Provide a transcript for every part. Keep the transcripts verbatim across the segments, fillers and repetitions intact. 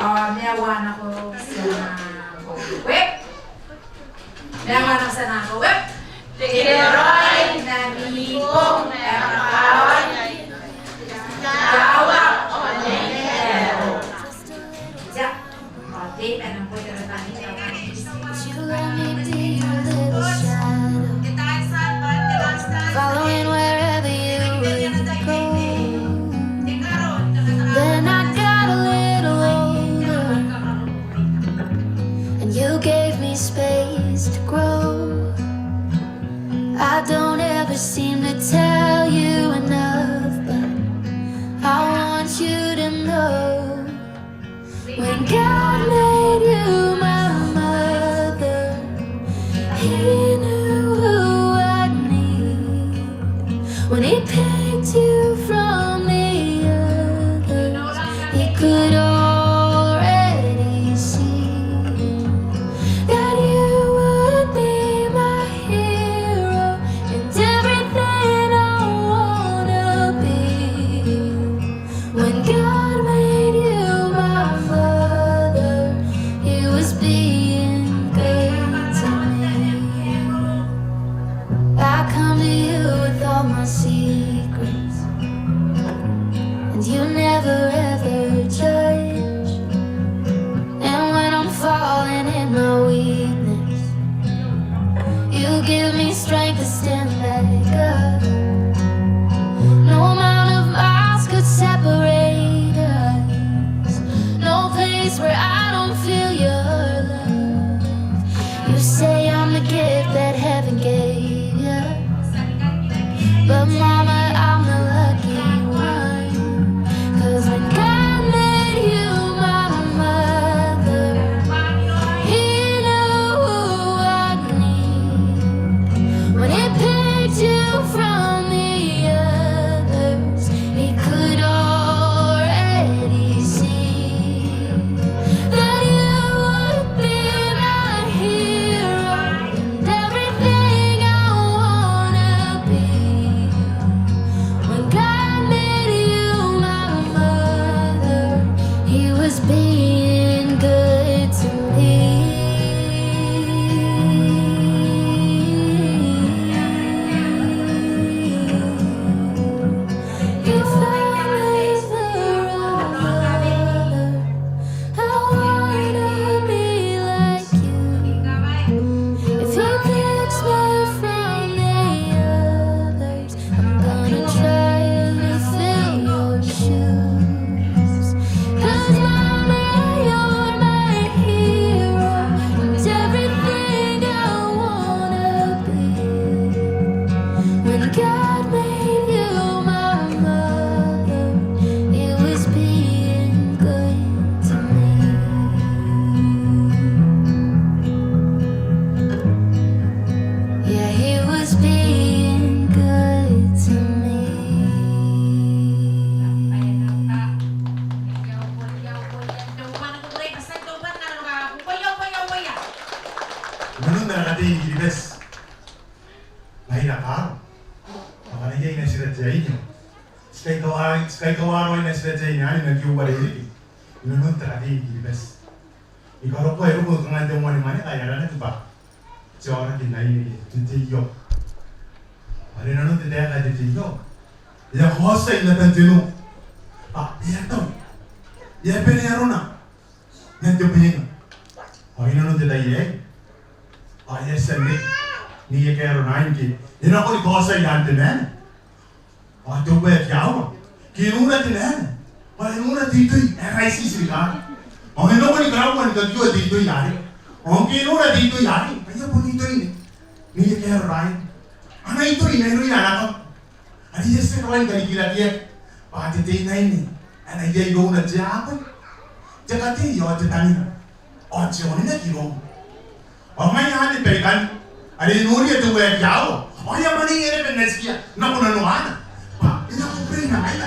ao mea wanako sena kowe. Mea wanako sena kowe. Te keroi n ami bong ae kakawaki. Kawa ao nene ae ko. Tia. But you let me be your little shadow, following wherever you would go. Then I got a little older, and you gave me space to grow. I don't ever seem to tell you enough, but I want you to know. When God made you my mother, He knew who I'd need. When He picked you from the others, He could already see that you would be my hero and everything I wanna be. When God made you my mother, He was being good to me. I come to you with all my secrets, and you never ever judge. And when I'm falling in my weakness, you give me strength to stand back up. No amount of miles could separate us. No place where I don't feel your love. You say I'm the gift that heaven gave you. But mama, I'm the lucky one. 'Cause when God made you my mother, He knew who I'd need. When He picked you from the others, He could already see that you would be my hero. Everything I wanna be. When God made you my mother, He was being good to me. If I never were a mother, I wanna be like you. If you picked me from the others, I'm gonna try to fill your shoes. 'Cause mama, you're my hero, and everything I wanna be. When God made you my mother, He was being good to me. Yeah, He was being good to me. Inanon ara katei ni Kiribati, ngaira kaaro, akana iai natira te aine. Ti kaikawa-, ti kaikawaroa natira te aine anne n aki uarereke inanon te katei ni Kiribati. I karokoa e roko kanga n te moanimwaneka ae aranaki bwa te aoraki n aine ke te teiaoka. Are inanon te taeka ae te teiaoka, e a kaotia i matan te noo bwa e a tau, e a bane arona man te mwenga. Ao inanon te tai aei ao e a tia n reke neiei ae arona aine ke e nako ni kaotia i aan te mwaane. Ao te uea ae te aoa, ke e nora te mwaane, ao e nora te itoi ae raitiiti ni kaari. Ao e nako ni karaua ni kakioa te itoi arei. Ao ngke e nora te itoi arei, ngaia bon itoi neiei ae arona aine. Ana itoi mairouia ana kau. Are e a tia raoi ni karikirakeaki bwa te teinnaine ae na iai irouna te aboi, te katei ao te tangira ao te aonenaki irouna. Ao ngaia anne Berekani are e noria te uea ae te aoa, ao e a mwaneia naba n natiia nako nanoana. Bwa e nako bwaina ngaia.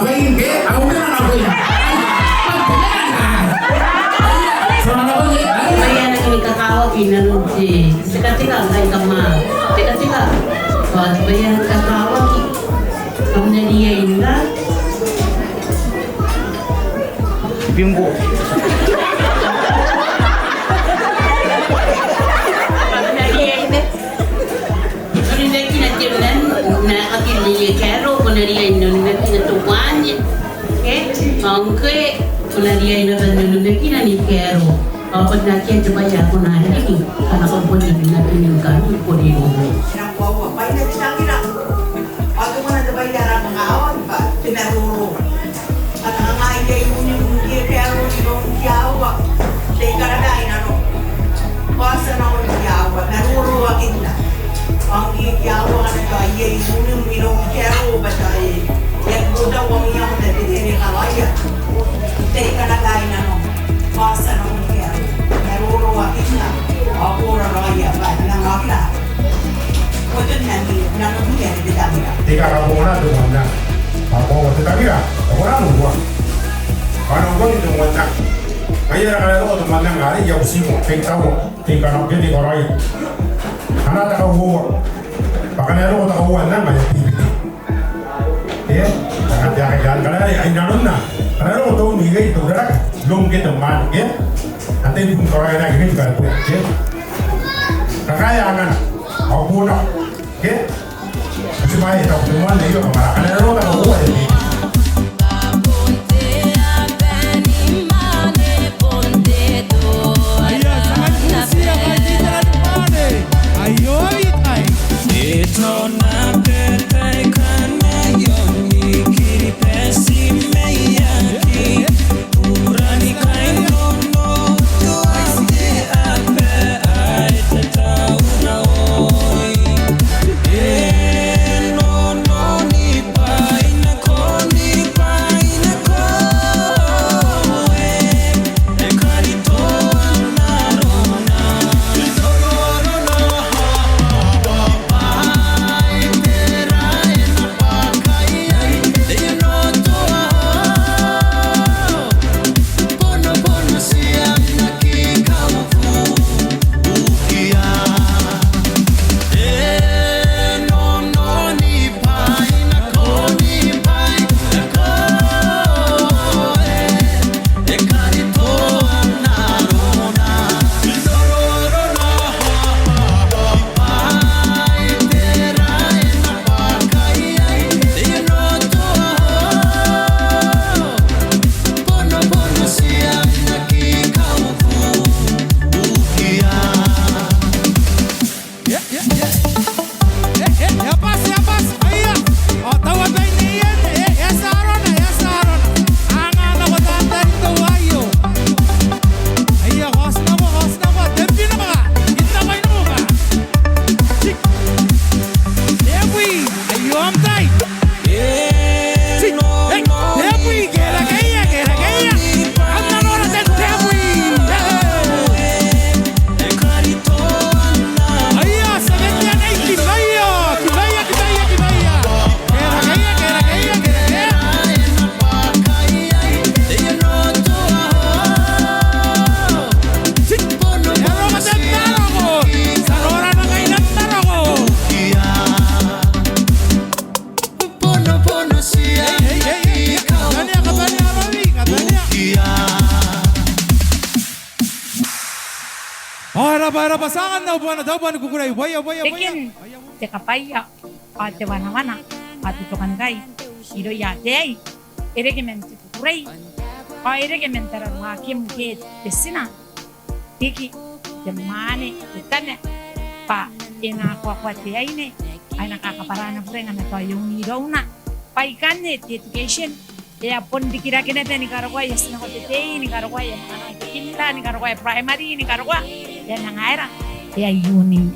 Ao bwain ke, ao bwain ana bwain. Ai, bwain ana bwain. Ai, ai, ai. Bwain ana bwain, ai. Bwain ana bwain kakawaki inanon te, tekateka ngkai kam a tekateka. Bwa bwain ana kakawaki. Kam na riai n na. Bingo. Kam na riai n na. N onimakina te mwane, n na aki n aia kaero, ko na riai n onimakina teuanne. Ke? Ao ngkoe, ko na riai naba n onimakina ni kaero. Ao ko na akea te bwai ae ko na riki, ngkana ko bon onimakina ni kaero, ko riai n onimakina. Ao te mwane te bwai ae rang kakawaki bwa te maroro. Ao kanga iai unimwi ngke kaero iroun te aoa, te karaba i nano. Ao ti a nako n te aoa, maroroakinna. Ao ngke te aoa ngkana tao iai unimwi iroun te aoa bwa tao e, e aki botau ao e Tariu, ao ko na noora. Ko na noora n te moannanga. Ngaia are ko na roko te moannanga arei, I a butiiko. Te taua, te kanoa, te karaoia. Anaa te kauoua. Bwa ko na roko te kauoua n anga e bibiti. Ke? Anaa te aka i aan, ko na, ai nanona. Ko na roko te uni ngkai te uraraka. Iroum ke te mwaane, ke? Antai bung karaoia naba ngkai, ke? Kakaea angana. Ao buuna. Ke? Ao e rab'a, e rab'a, ti a anganna au bwana, tau bwa ni kukurei. Bwaia, bwaia, bwaia. Te kin, te kabwaia, ao te wanawana, ao te tokanikai, irouia ataei, e reke man te kukurei, ao e reke man tararuaakim ke te tina, riki te mwaane, te tama, bwa e na kakoaua te aine, ao e na kakabwara ana bure ngkana tao e un irouna. Bwa ikanne te education, e a bon rikirake naba ni karokoa ae ti nako te tei, ni karokoa ae ti nako te kinda, ni karokoa ae primary, ni karokoa ae manga aera, ae union.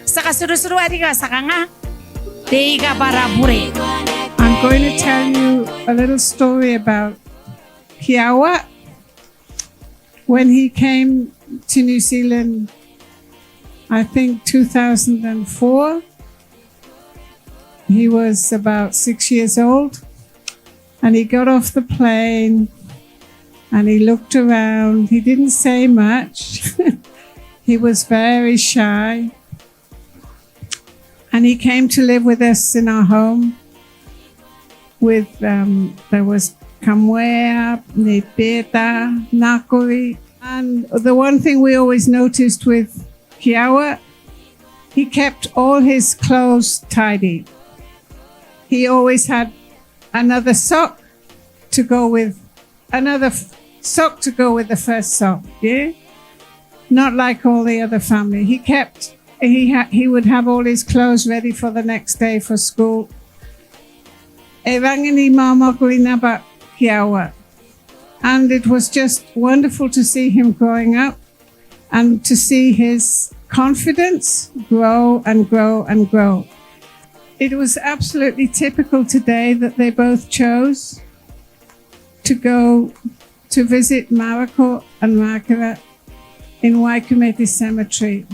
Ti a katirotiroa riki ao ti a kanga, te ikabwara bure. I'm going to tell you a little story about Kiawa. When he came to New Zealand, I think two thousand and four, he was about six years old, and he got off the plane and he looked around. He didn't say much. He was very shy. And he came to live with us in our home. With, um, there was Kamwea, Nepeta, Nakori. And the one thing we always noticed with Kiawa, he kept all his clothes tidy. He always had another sock to go with another f-, sock to go with the first sock, yeah? Not like all the other family. He kept, he ha-, he would have all his clothes ready for the next day for school. E rangi ni mwamwakuri naba Kiawa. And it was just wonderful to see him growing up and to see his confidence grow and grow and grow. It was absolutely typical today that they both chose to go to visit Mariko and Rakira in Waikumete Cemetery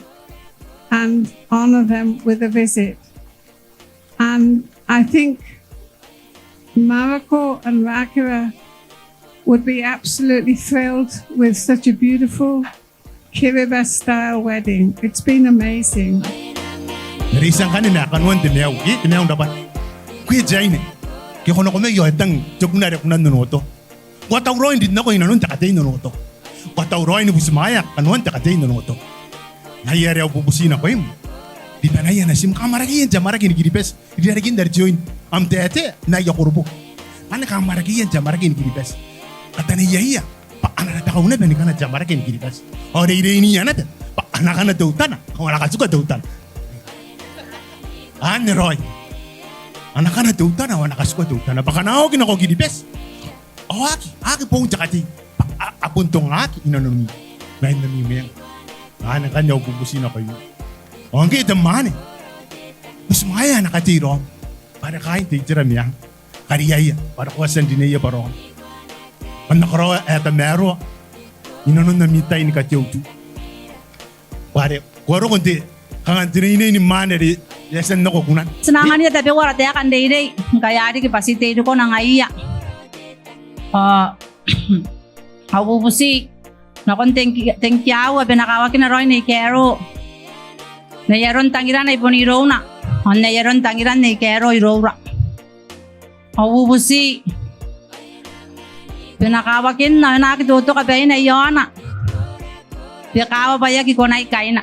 and honour them with a visit. And I think Maroko and Rakira would be absolutely thrilled with such a beautiful Kiribati style wedding. It's been amazing. N na reitia ngkanne ma kanoan te maiu, e, te maiu n rabwata. Ngkoe te aine, ke ko nako mai ao e tang te kuna are ko na n onoto. Ko a tauraoi n rin nako inanon te katei n onoto. Ko a tauraoi ni butimwaea kanoan te katei n onoto. Ngaia are au bubuti nakoim, ribanaia natim, kamwarakeia n te amwarake ni Kiribati irarikin are te oin. Am taetae n aia koroboki. Anne kamwarakeia n te amwarake ni Kiribati. Kataneiaia bwa a na rabakau naba ni kana te amwarake ni Kiribati. Ao reireinia naba bwa a na kana teutana ao a na katikua teutana. Anne raoi. A na kana teutana ao a na katikua teutana. Bwa ngkana a oki nako Kiribati ao a aki, a aki boou n te katei. Bwa a, a bon tongaki inanoni, mai n ami mwenga. Anne ngkanne au bubuti nakoimi. Ao ngke te mwaane, butimwaea ana katei raom. Bwa are kaain te itera meang. Kariaia, bwa are ko a tia n rineia bwa raom. Kam na karaoa ae tamaroa inanon ami tai ni kateutu. Bwa are ko a roko n te, kanga n te neinei ni mwaane are e a tia n nako kunan. Ti na anganiia tabeua ara taeka n reirei, ngkai a riki bwa ti teirikona ngaiia. Ao au bubuti nakon Teng-, Tengkiaua, bwa e na kawakina raoi Nei Kero n ai aron tangirana i bon irouna, ao n ai aron tangiran Nei Kero iroura. Au bubuti, bwa e na kawakinna, e na aki totoka baina i aona. Bwa e kawa bwa e aki konai kaina.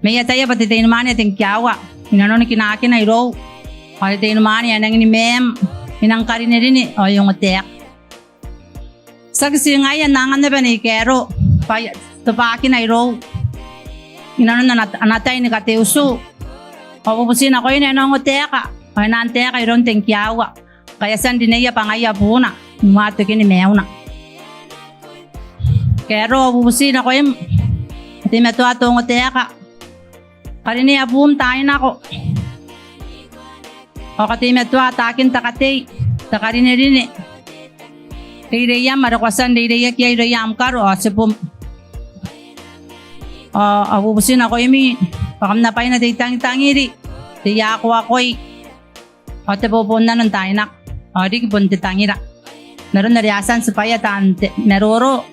Ma I ataia bwa te teinimwaane ae Tengkiaua, inanon kinaakina irou, ao te teinimwaane ae nangi ni maam, e nang karinerine ao e ongotaeka. Tiaki ti ngaia, N na angan naba Nei Kero bwa e a tobwakina irou inanon ana, ana tai ni kateutu. Au bubuti nakoina, e na ongotaeka ao e na antaeka iroun Tengkiaua, ngkai e a tia n rineia bwa ngaia buuna ni mwaitokini maiuna. Kero, au bubuti nakoim, teimatoa te ongotaeka. Karinea buum n taai nako. Ao kateimatoa ataakin te katei, te karinerine. Reireiam are ko a tia n reireiaki iai irouia am karo ao tibum. Ao au bubuti nakoimi bwa kam na bwaina te itangitangiri, te iakoakoi, ao te bobonnano n taai nako. Ao riki bon te tangira. N aron are a tia n tibwaia taan te maroro.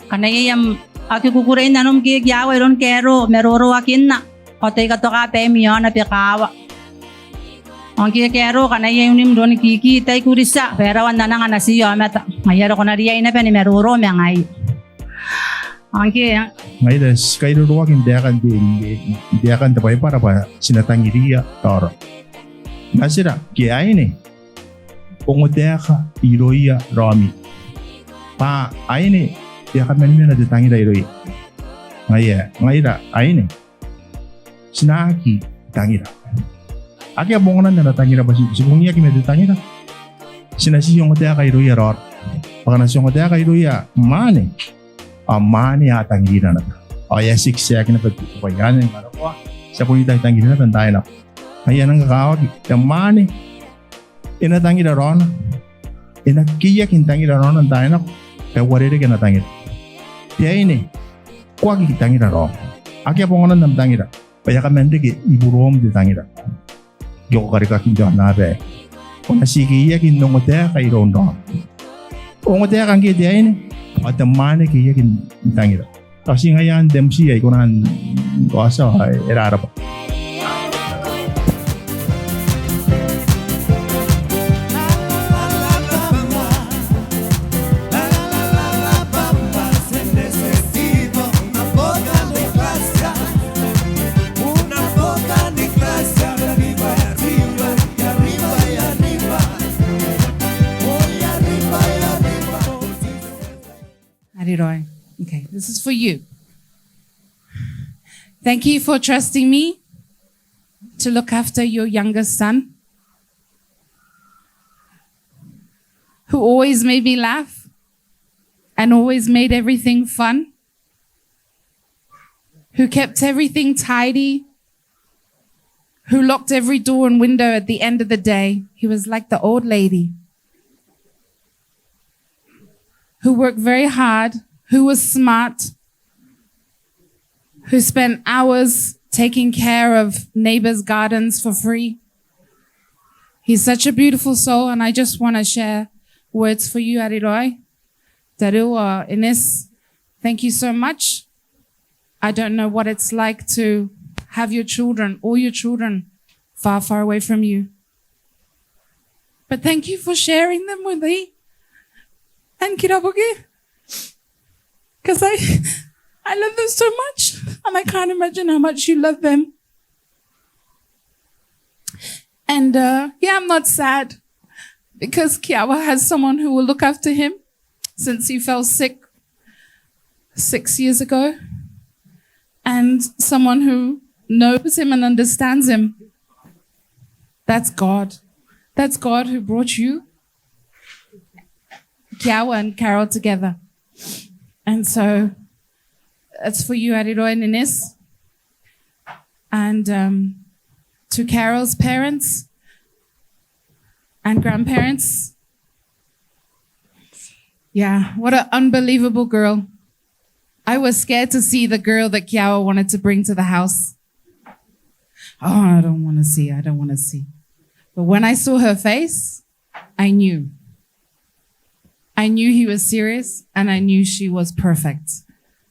Ngkana iai am aki kukurei nanom, Keikiaua, iroun Kero, maroroakinna. Ao tai katoka baim i aona bwa e kawa. Ao ngke Kero, ngkana iai unim iroun Kiki, tai kuritia, bwa e rawa n ananga natii aomata. Ngaia are ko na riai naba ni maroro ma ngaia. Ao ngke ngaira ti kairoroaki n taekan te, n taekan te Baibara bwa ti na tangiriia raora. Natira ke aine, ongotaeka irouia raomi. Bwa aine, e a kaman mena te tangira irouia. Ngaia, ngaira aine, ti na aki tangira. Akea bonganan ana tangira bwa ti, ti bungiaki ma te tangira. Ti na tii ongotaeka irouia raora. Bwa ngkana ti ongotaeka irouia mwaane, ao mwaane a tangirira naba. Ao e a tia n tiaeaki naba te bwai anne, ngkana ko a tia, ti a bon tia n tangirira naba n taai nako. Ngaia e nang kakawaki, te mwaane e na tangira raona. E na keiaki n tangira raona n taai nako bwa e uarereke ana tangira. Te aine, ko aki tangira raom. Akea bonganan am tangira bwa e a kaman reke i buroum te tangira. Ngke ko karikaki n te aonnaba aei, ko na tii keiaki n ongotaeka iroun raom. Ongotaeka ngke te aine, ao te mwaane keiaki n tangira. Ao ti ngaia anne te M C ae I kona n kaotia, ao e rarabwa. Ariroi. Okay, this is for you. Thank you for trusting me to look after your youngest son, who always made me laugh and always made everything fun, who kept everything tidy, who locked every door and window at the end of the day. He was like the old lady who worked very hard, who was smart, who spent hours taking care of neighbors' gardens for free, He's such a beautiful soul, and I just want to share words for you, Ariroi. Tariu, uh, Ines, thank you so much. I don't know what it's like to have your children, all your children, far, far away from you. But thank you for sharing them with me and Kiraboki, 'cause I, I love them so much, and I can't imagine how much you love them. And, uh, yeah, I'm not sad because Kiawa has someone who will look after him since he fell sick six years ago, and someone who knows him and understands him. That's God. That's God who brought you, Kiawa and Carol, together. And so it's for you, Ariroi and Ines. And, um, to Carol's parents and grandparents. Yeah, what an unbelievable girl. I was scared to see the girl that Kiawa wanted to bring to the house. Oh, I don't wanna see, I don't wanna see. But when I saw her face, I knew. I knew he was serious, and I knew she was perfect.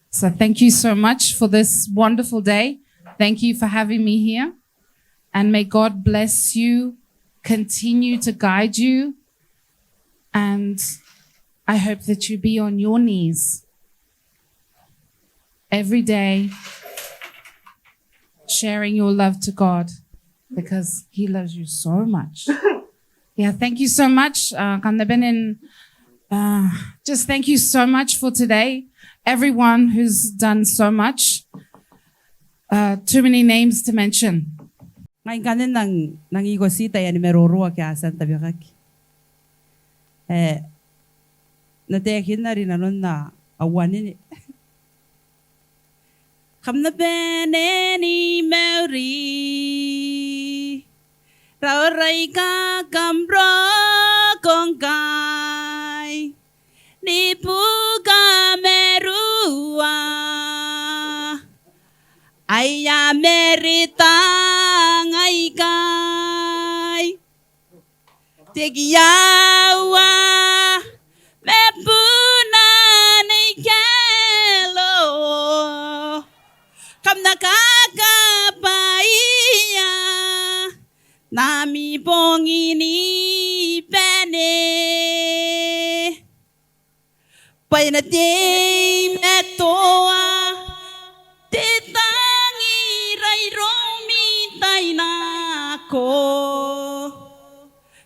So thank you so much for this wonderful day. Thank you for having me here. And may God bless you, continue to guide you. And I hope that you be on your knees every day, sharing your love to God, because He loves you so much. Yeah, thank you so much. Uh, kam na bane n, uh, just thank you so much for today, everyone who's done so much. Uh, too many names to mention. Ngai ngkanne N nang, N nang ikoti taian maroro ake a tia n tabekaki. E, N na taekinna rinanon au anene. Kam na bane ni mauri, raoraoi kam roko ngkai ni buka marua. Aia, mareta ngkai, te kiawa ma buuna Nei Karo. Kam na kakabwaia n ami bong ni bane. Bwa e na teimatoa te tangira iroumi tai nako,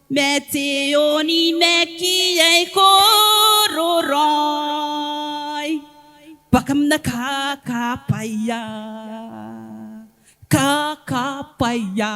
ma te onimaki ae kororaoi. Bwa kam na kakabwaia. Kakabwaia.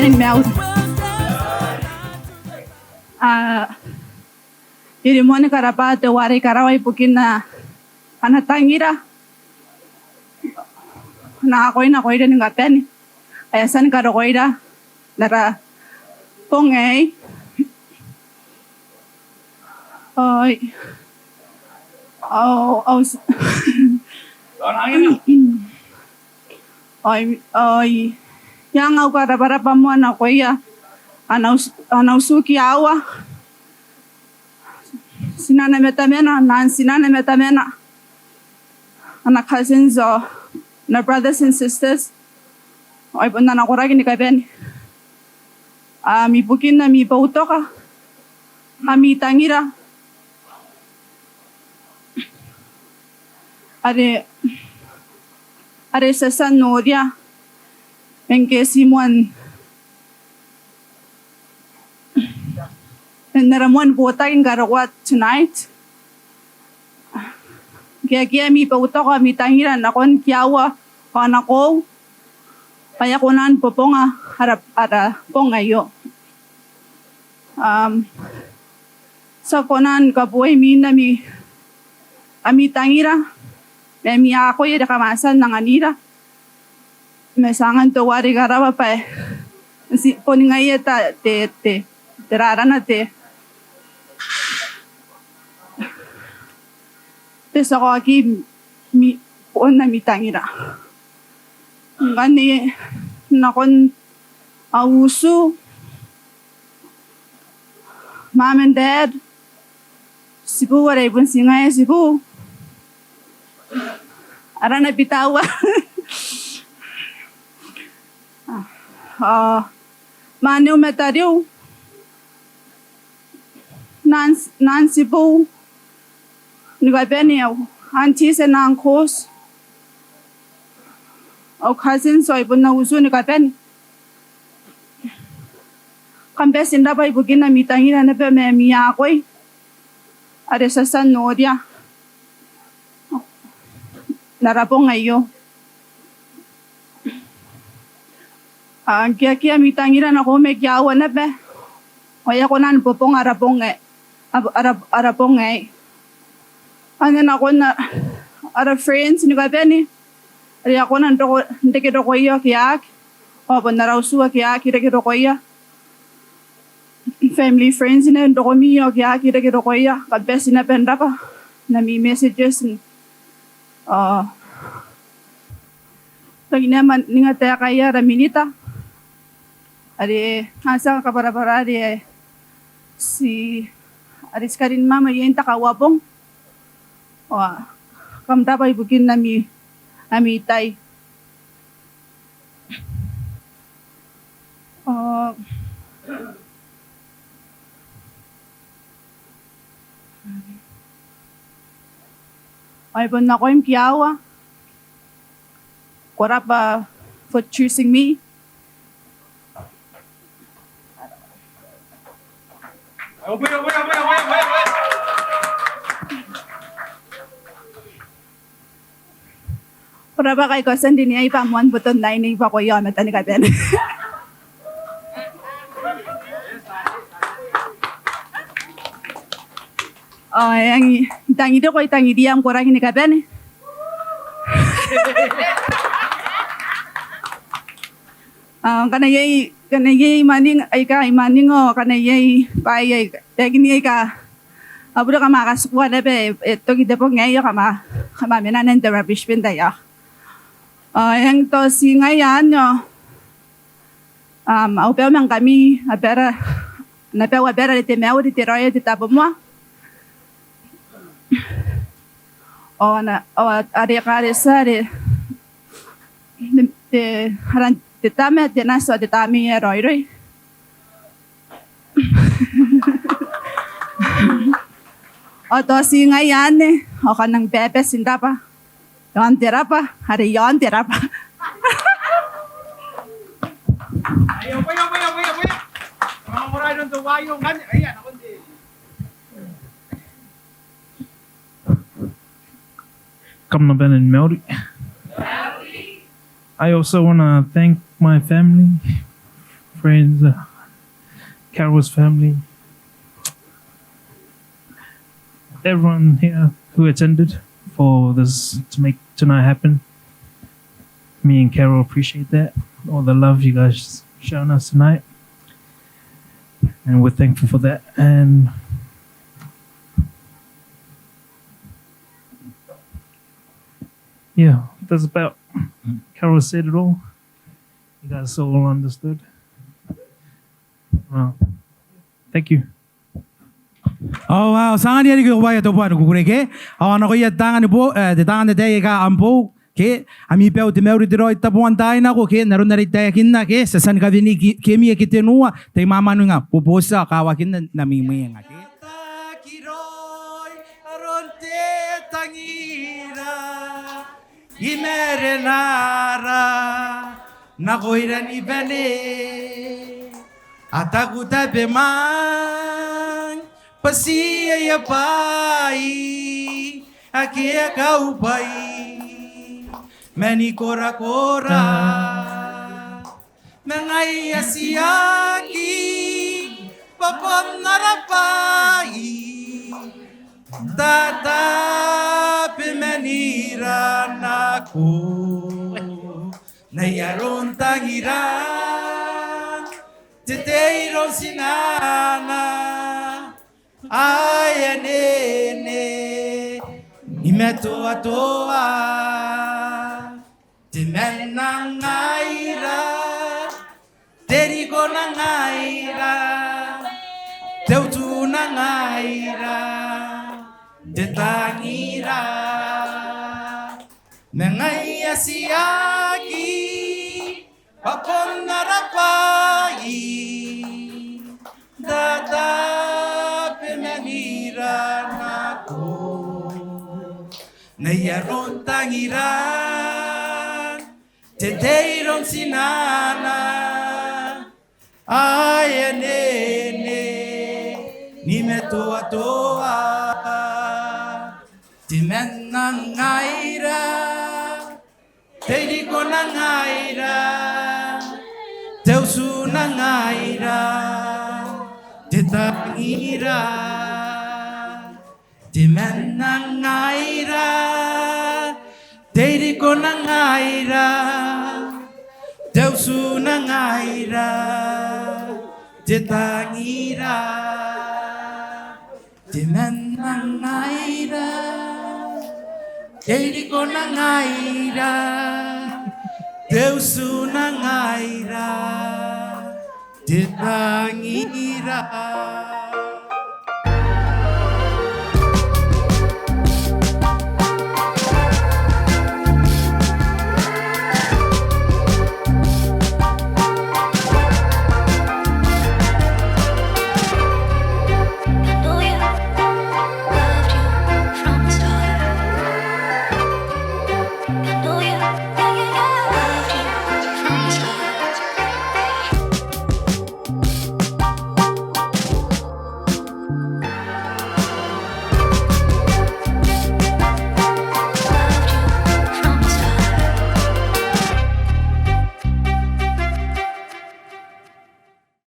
Amen. A, I rimoa ni karabwa teuare i karawa ibukina ana tangira. Nakoina koira ni kabane ae e a tia ni karokoira n ara bong aei. Oi. Au, au, s- Oi, oi. I anga au karabwarabwa moa nakoia ana utu, ana utu ki aua. Tinana ma tamana, naan tinana ma tamana, ana cousins ao ana brothers and sisters. Ao ai bon ana koraki ni kabane. Am, ibukina ami boutoka, ami tangira. Are, are ti a tia n noria. Ngke ti moan n ara moan botaki ni karokoa tonight. Ngke akea ami boutoka, ami tangira nakon ki aua ao nakoiu, ao e a kona ni bobonga ara, ara bong aio. Am, ti a kona ni kabuai mwin ami, ami tangira ma ami akoi are kam a tia n anganira. Ma ti angan teuare i karawa bwa ti bon ngaia te, te, te rarana te, te tia kaoki mwin bon ami tangira. Ngkanne nakon au utu, mom and dad, tibu are bon ti ngaia tibu. Arana Bitaua. A, mwaaneu ma tariu. Naan, naan tibu ni kabane, au aunties and uncles, au cousins, ao ai bon au utu ni kabane. Kam bati n rabwa ibukina ami tangira naba ma ami akoi are ti a tia n noria n ara bong aio. A, ngke akea ami tangira nakoiu ma ki aua naba, ao e a kona ni bobonga ara bong ae, ara, ara, ara bong aei. Anne nakon ara friends ni kabane are a kona n roko, n reke rokoia ake a aki, ao bon ara utu ake a aki reke rokoia. Family, friends naba n rokomi ao ake a aki reke rokoia, kam bati naba n rabwa n ami messages. A, tao I na mwaninga taekaia ara minita are a tia ni kabwarabwara are ti, are ti karinna mai iai n te Kauabong. Ao kam rabwa ibukin ami, ami tai. Ao ai bon nakoim ki aua. Ko rabwa for choosing me. Ko rabwa ngkai ko a tia n rineai bwa moan boton aine bwa ko a mataniwi ni kabane. Ao e ang, I tangiriko, I tangiriia am koraki ni kabane. Ao ngkana iai, ngkana iai mwaninga aika I mwaninga, ao ngkana iai bwaai aika, taekini aika a bure, kam a katikua naba, e toki te bong aei ao kam a, kam a mena n te rubbish bin taiaoka. Ao e ang tao ti ngaia anne. Ao au bau ma ngkami abara, naba au abara are te mauri, te raoi ao te tabomoa. Ao ana, ao are ekaretia are te, aran te tama, te nati ao te tamnei ae raoiroi. Ao tao ti ngaia anne, ao kam nang babati n rabwa. Iaon te rabwa, are iaon te rabwa. Kam na bane ni mauri. I also wanna thank my family friends, uh, Carol's family, everyone here who attended for this to make tonight happen. Me and Carol appreciate that, all the love you guys shown us tonight, and we're thankful for that. And yeah, that's about, Carol said it all. You guys all understood. Well, thank you. Ao, ao, ti anganna riki te bwai ae te bwai ni kukurei ke. Ao nakoia te taanga ni boou, e, te taanga n ataei aika am boou ke, ami bwai, te mauri, te raoi, taboan taai nako ke, n aron are I taekinna ke, ti a tia ni kawenei ke, ke ami aki tenua, tai mwamwananga, boboti ao kawakinna n ami mwenga ke. Takiroi aron te tangira, I marenara nakoira ni bane, a taku tabeman bwa ti aia bwai ake a kaubwai mani korakora. Ma ngaia ti aki bwa bon ara bwai n tatabemanira nako n ai aron tangira, te tei iroun tinana ae anene ni matoatoa, temanna ngaira, te rikona ngaira, te utuna ngaira, te tangira. Ma ngaia ti aki bwa bon ara bwai n tatabemanira nako n ai aron tangira, te tei iroun tinana ae anene ni matoatoa, temanna ngaira, te rikona ngaira, te utuna ngaira, te tangira. Temanna ngaira, te rikona ngaira, te utuna ngaira, te tangira. Temanna ngaira, te rikona ngaira, te utuna ngaira, te tangira.